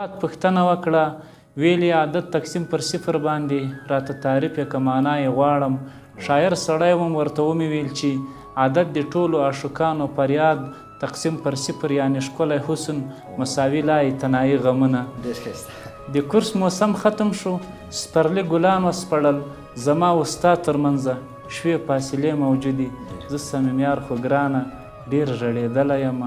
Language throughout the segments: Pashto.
پوښتنه وکړه ویل یې عدد تقسیم پر صفر باندې راته تعریف یې که معنا یې غواړم. شاعر سړی وم ورته ومې ویل چې عدد د ټولو عاشقانو فریاد تقسیم پر صفر یعنې ښکلی حسن مساوي لای تنهایی غمونه. د کورس موسم ختم شو سپرلي ګلان وسپړل زما او ستا تر منځه شوې فاصلې موجودې زه صمیمیار خو ګرانه ډیر ژړېدلی یم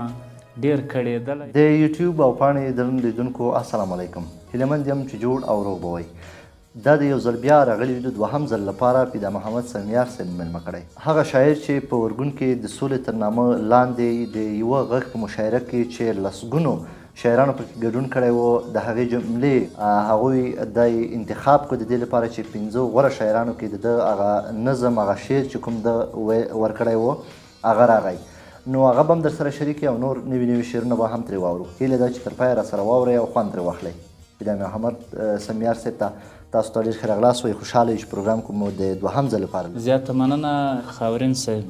ډیر کړېدلی. د یوټیوب او پاڼې درنو لیدونکو السلام علیکم، هیله مند یم چې جوړ او روغ به وئ. دا د یو ځل بیا راغلي یو د دوهم ځل لپاره فدا محمد صمیمیار صاحب مېلمه کړی، هغه شاعر چې په ارګون کې د سولې تر نامه لاندې د یوه غږ په مشاعره کې چې لسګونو شاعرانو پکې ګډون کړی و د هغې جملې هغوی دی انتخاب کړ د دې لپاره چې پنځو غوره شاعرانو کې د ده هغه نظم هغه شعر چې کوم ده ورکړی و هغه راغی، نو هغه به هم درسره شریک او نور نوي نوي شعرونه به هم ترې واورو. هیله ده چې تر پایه راسره واورئ او خوند ترې واخلئ. فدا محمد صمیمیار صاحب ته تاسو ته ډېر ښه راغلاست وایي، خوشحاله یو چې پروګرام کې مو د دوهم ځل لپاره. زیاته مننه خاورین صاحب،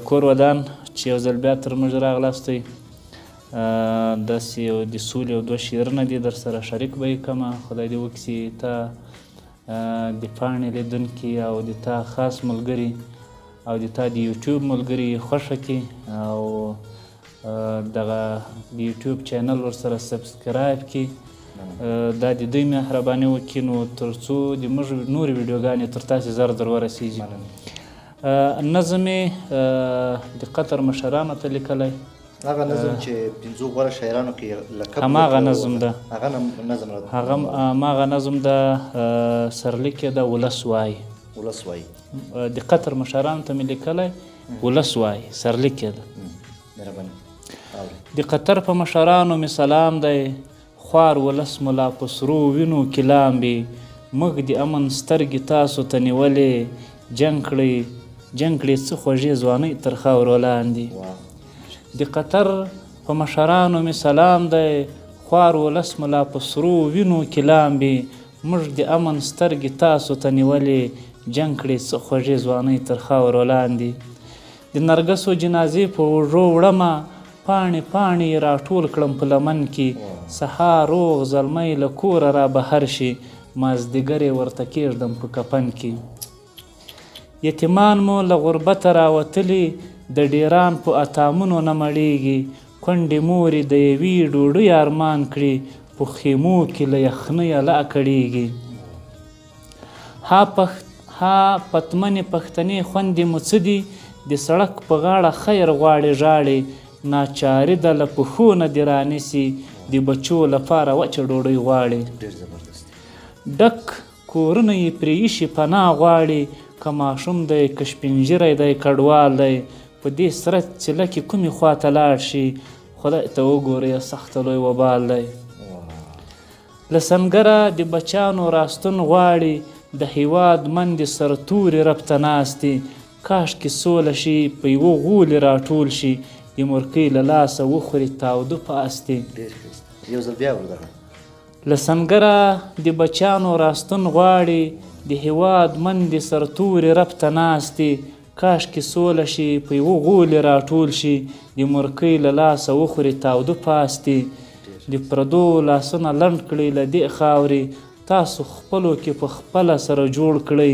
کور ودان چې یو ځل بیا تر موږ راغلاستئ. داسې یو د سولې یو دوه شعرونه دي در سره شریک به یې کړم. خدای دې وکړي چې تا د پاڼې لیدونکي او د تا خاص ملګري او د تا د یوټیوب ملګري خوښه کړي او دغه د یوټیوب چینل ورسره subscribe کړي. دا د دوی مهرباني وکړي نو تر څو د موږ نورې ویډیوګانې تر تاسې زر در ورسېږي. نظم یې د قطر مشرانو ته لیکلی، هغه نظم چې پنځو غوره شاعرانو کې لقب هماغه نظم ده، هغه نظم هغه هماغه نظم ده، سرلیک یې ده ولس وایي. ولس وایي د قطر مشرانو ته مې لیکلی ولس وایي، سرلیک یې ده. مهرباني. د قطر په مشرانو مې سلام دی، خوار ولس مو لا په سرو وینو کې لامبي، موږ د امن سترګې تاسو ته نیولې، جنګ کړئ جنګ کړې څه خوږې ځوانۍ تر خاورو لاندې. د قطر په مشرانو مې سلام دی، خوار ولس مو لا په سرو وینو کې لامبي، موږ د امن سترګې تاسو ته نیولې، جنګ کړې څه خوږې ځوانۍ تر خاورو لاندې. د نرګسو جنازې په اوږو وړمه، پاڼې پاڼې یې راټول کړم په لمن کې، سهار روغ زلمی له کوره را بهر شي، مازدیګر یې ورته کېږدم په کفن کې. یتیمان مو له غربته راوتلي، د ډیران په اتامونو نه مړېږي، کونډې مورې د یوې ډوډۍ ارمان کړي، په خیمو کې له یخنیه لا کړېږي. ها پتمنې پښتنې خوندې مو څه دي، د سړک په غاړه خیر غواړي ژاړي، ناچاري ده له پښو نه دې رانیسي، د بچو لپاره وچه ډوډۍ غواړي. ډک کورونه یې پرې ایښي پناه غواړي، که ماشوم دی که شپینږیری دی کډوال دی، په دې سره څیله کې کومې خواته لاړ شي، خدای ته وګورئ سخته لوی وبال دی. له سنګره د بچانو راستون غواړي، د هیواد مندې سرتورې رب ته ناستې، کاشکې سوله شي په یوه غولي راټول شي، د مورکۍ له لاسه وخوري تاوده پاستې. یو ځل بیا ورته. له سنګره د بچانو راستون غواړي، د هیواد مندې سرتورې رب ته ناستې، کاشکې سوله شي په یوه غولي راټول شي، د مورکۍ له لاسه وخوري تاوده پاستې. د پردو لاسونه لنډ کړئ له دې خاورې، تاسو خپلو کې په خپله سره جوړ کړئ،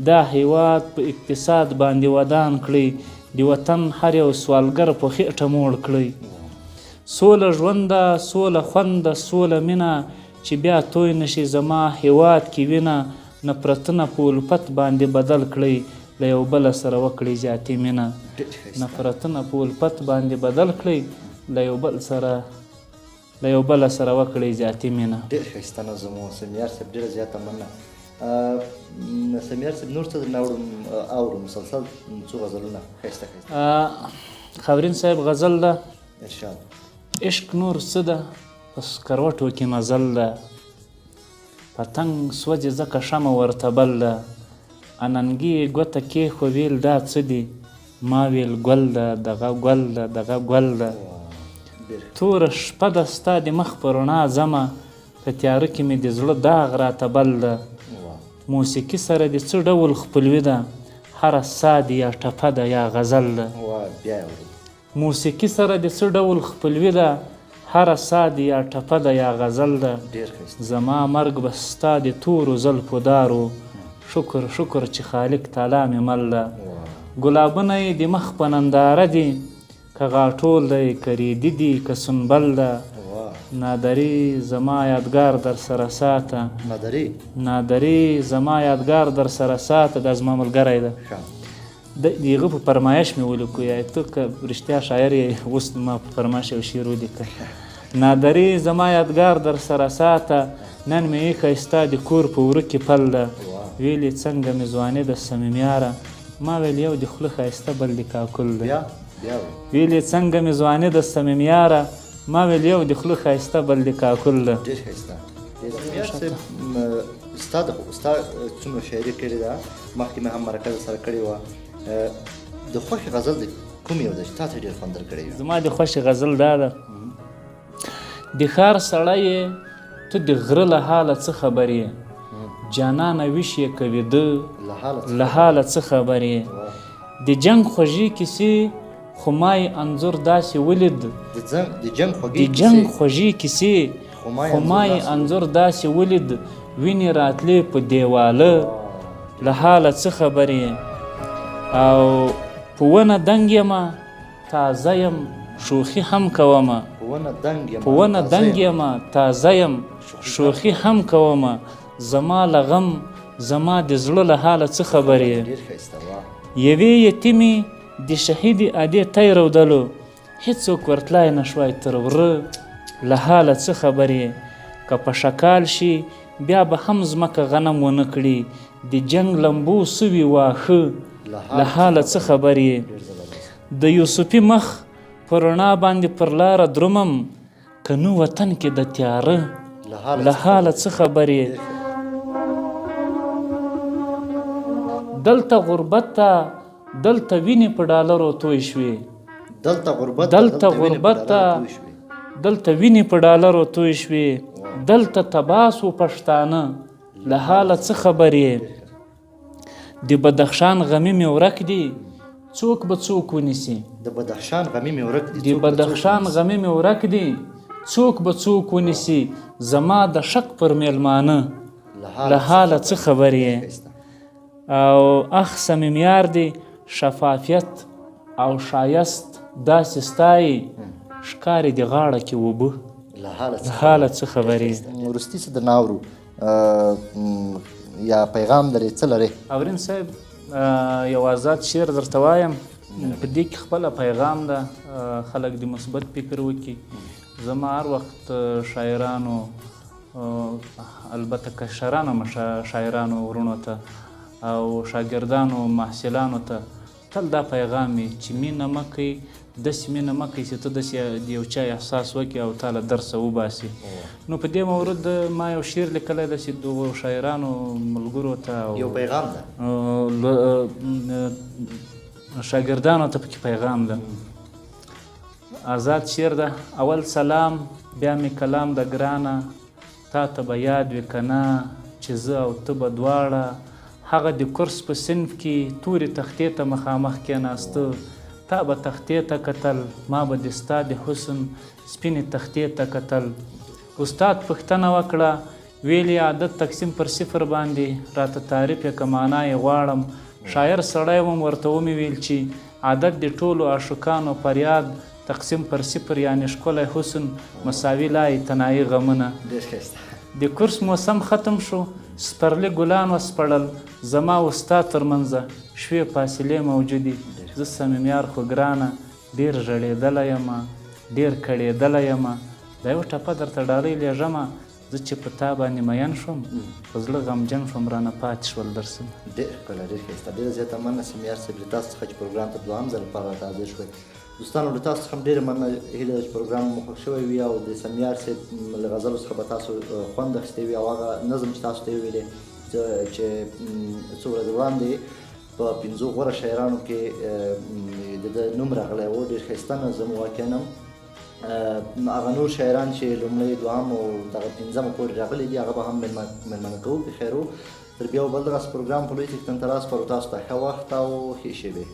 دا هیواد په اقتصاد باندې ودان کړئ، د وطن هر یو سوالګر په خېټه موړ کړئ. سوله ژوند ده، سوله خوند ده، سوله مینه، چې بیا توی نه شي زما هیواد کې وینه، نفرتونه په الفت باندې بدل کړئ، له یو بله سره وکړئ زیاتې مینه. نفرتونه په الفت باندې بدل کړئ، له یو بله سره وکړئ زیاتې مینه. ډېر ښایسته نظم و صمیمیار صاحب، ډېره زیاته مننه. صمیمیار صاحب نور څه درنه اورو؟ مسلسل څو غزلونه ښایسته ښایسته. خاورین صاحب غزل ده. ارشاد. عشق نور څه ده په سکروټو کې مزل ده، پتنګ سوځي ځکه شمع ورته بل ده، اننګي یې ګوته کېښوه ویل دا څه دي، ما ویل ګل ده دغه ګل ده دغه ګل ده. توره شپه ده ستا د مخ په رڼا ځمه، په تیاره کې مې د زړه داغ راته بل ده، موسیقي سره د څه ډول خپلوي ده، هره ساه دې یا ټپه ده یا غزل ده. موسیقي سره د څه ډول خپلوي ده، هره ساه دې یا ټپه ده یا غزل ده. ډېر ښایسته. زما مرګ به ستا د تورو زلفو دار و، شکر شکر چې خالق تعالی مې مل ده. ګلابونه یې د مخ په ننداره دي، که غاټول دی که ریدي دي که سنبل ده. نادري زما یادګار در سره ساته. نادري نادري زما یادګار در سره ساته، دا زما ملګری ده. د هغه په فرمایش مې ولیکو، یا ته که رښتیا شاعر یې اوس ما په فرمایش یو شعر ولیکه. نادري زما یادګار در سره ساته، نن مې ایښی ستا د کور په وره کې پل ده. ویلې څنګه مې ځواني ده صمیمیاره، ما ویل یو د خوله ښایسته بل د کاکل ده. ویلې څنګه مې ځواني ده صمیمیاره، ما ویل یو د خوله ښایسته بل د کاکل ده. ډېر ښایسته. صمیمیار صاحب، ستا د ستا څومره شاعري کړې ده، مخکې مې هم مرکه در سره کړې وه، د خوښې غزل د کوم یو ده چې تا ته ډېر خوند درکړی وي؟ زما د خوښې غزل دا ده: د ښار سړی یې ته د غره له حاله څه خبر یې، جانانه ویش یې که ویده له حاله څه خبر یې. د جنګ خوږې کیسې خو ما یې انځور داسې ولید، د جنګ خوږې کیسې خو ما یې انځور داسې ولید، وینې راتلې په دیواله له حاله څه خبر یې. او په ونه دنګ یمه تازه یم شوخي هم کومه، په ونه دنګ یمه تازه یم شوخي هم کومه، زما له غم زما د زړه له حاله څه خبر یې. یوې یتیمې د شهیدې ادې تی رودلو، هیڅوک ورتلای نه شوای تر وره له حاله څه خبر یې. که په شکال شي بیا به هم ځمکه غنم ونه کړي، د جنګ لمبو سوي واښه له حاله څه خبر یې. د یوسفي مخ په رڼا باندې پر لاره درومم، که نه وطن کې د تیاره له حاله څه خبر یې. دلته غربت ته دلته وینې په ډالرو توی شوې، دلته غربت ته دلته وینې په ډالرو توی شوې، دلته تباه سو پښتانه له حاله څه خبر یې. د بدخشان غمي مې ورک دي، څوک به څوک ونیسي، د بدخشان غمي مې ورک دي، د بدخشان غمي مې ورک دي، څوک به څوک ونیسي، زما د شک پر میلمانه له حاله څه خبر یې. او اخ صمیمیار دی شفافیت او ښایست داسې ستایي، ښکاري د غاړه کې اوبه له حاله څه خبر یې. وروستي څه درنه اورو یا پیغام لرې، څه لرې؟ اورین صاحب، یو ازاد شعر درته وایم، په دې کې خپله پیغام ده، خلک د مثبت فکر وکړي. زما هر وخت شاعرانو، البته کشرانو شاعرانو وروڼو ته او شاګردانو محصلانو ته تل دا پیغام وي چې مینه مه کوئ، داسې مینه مه کوئ چې ته داسې د یو چا احساس وکړې او تا له درسه وباسي. نو په دې مورد ما یو شعر لیکلی دی چې دغو شاعرانو ملګرو ته یو پیغام ده، شاګردانو ته پکې پیغام ده. ازاد شعر ده. اول سلام بیا مې کلام ده ګرانه، تا ته به یاد وي که نه چې زه او ته به دواړه هغه د کورس په صنف کې تورې تختې ته مخامخ کېناسته، تا به تختې ته کتل، ما به د ستا د حسن سپینې تختې ته کتل. استاد پوښتنه وکړه، ویل یې عدد تقسیم پر صفر باندې راته تعریف یې که معنا یې غواړم. شاعر سړی وم، ورته ومې ویل چې عدد د ټولو عاشقانو فریاد تقسیم پر صفر یعنې ښکلی حسن مساوي لای تنهایي غمونه. د کورس موسم ختم شو، سپرلي ګلان وسپړل، زما او ستا تر منځه شوې فاصلې موجودې. زه صمیمیار خو ګرانه ډېر ژړېدلی یمه، ډېر کړېدلی یمه، دا یوه ټپه درته ډالۍ لېږمه، زه چې په تا باندې مین شوم په زړه غمجن شوم، رانه پاتې شول درسونه. ډېر ښکلی، ډېر ښایسته، ډېره زیاته مننه صمیمیار صاحب له تاسو څخه چې پروګرام ته دوهم ځل لپاره راته حاضر شوئ. دوستانو له تاسو څخه هم ډېره مننه، هیله ده چې پروګرام مو خوښ شوی وي او د صمیمیار صاحب له غزلو څخه به تاسو خوند اخیستی وي او هغه نظم چې تاسو ته یې ویلې چې څو ورځې وړاندې په 5 غوره شاعرانو کې د ده نوم راغلی و، ډېر ښایسته نظم واقعا هم. هغه نور شاعران چې لومړی، دوهم او دغه پنځمه پورې راغلي دي هغه به هم مېلمانه کوو. په خیر و، تر بیا بل دغسې پروګرام په لوی څښتن ته راس پرو. تاسو ته ښه وخت او ښې شېبې.